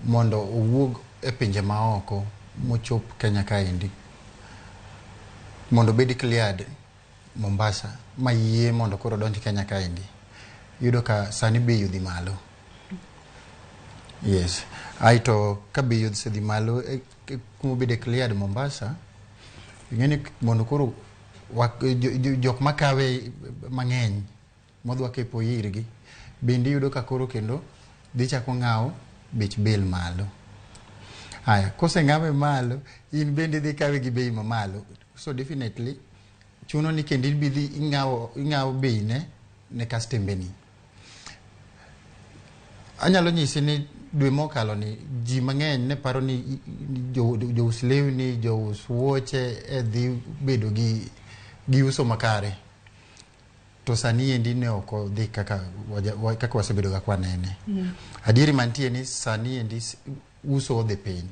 Mondo owuog e pinje maoko mochop Kenya kaendi, mondo obed cleared Mombasa ma yie mondo koro odonj Kenya kaendi, iyudo ka sani bei odhi malo. Yes. Aeto ka bei osedhi malo e, e, kuma obede cleared Mombasa, ing'eni mondo koro jok makawe mang'eny modwa kepo irgi bende iyudo ka koro kendo dhi chako ng'awo bech bel malo. Haya, koseng'awe malo, in bende idhi kawe gi bei mamalo. So definitely chuno ni kendo ibi dhi ing'awo bei ne kastembeni. Anyalo nyisi ni dwe mokalo ni ji mang'eny ne paro ni jous lewni, jous wuoche e dhi bedo gi uso makare. To sani endi ne ok odhi kaka wasebedo ga kwanene. Adieri mantie ni sani endi uso odhi piny.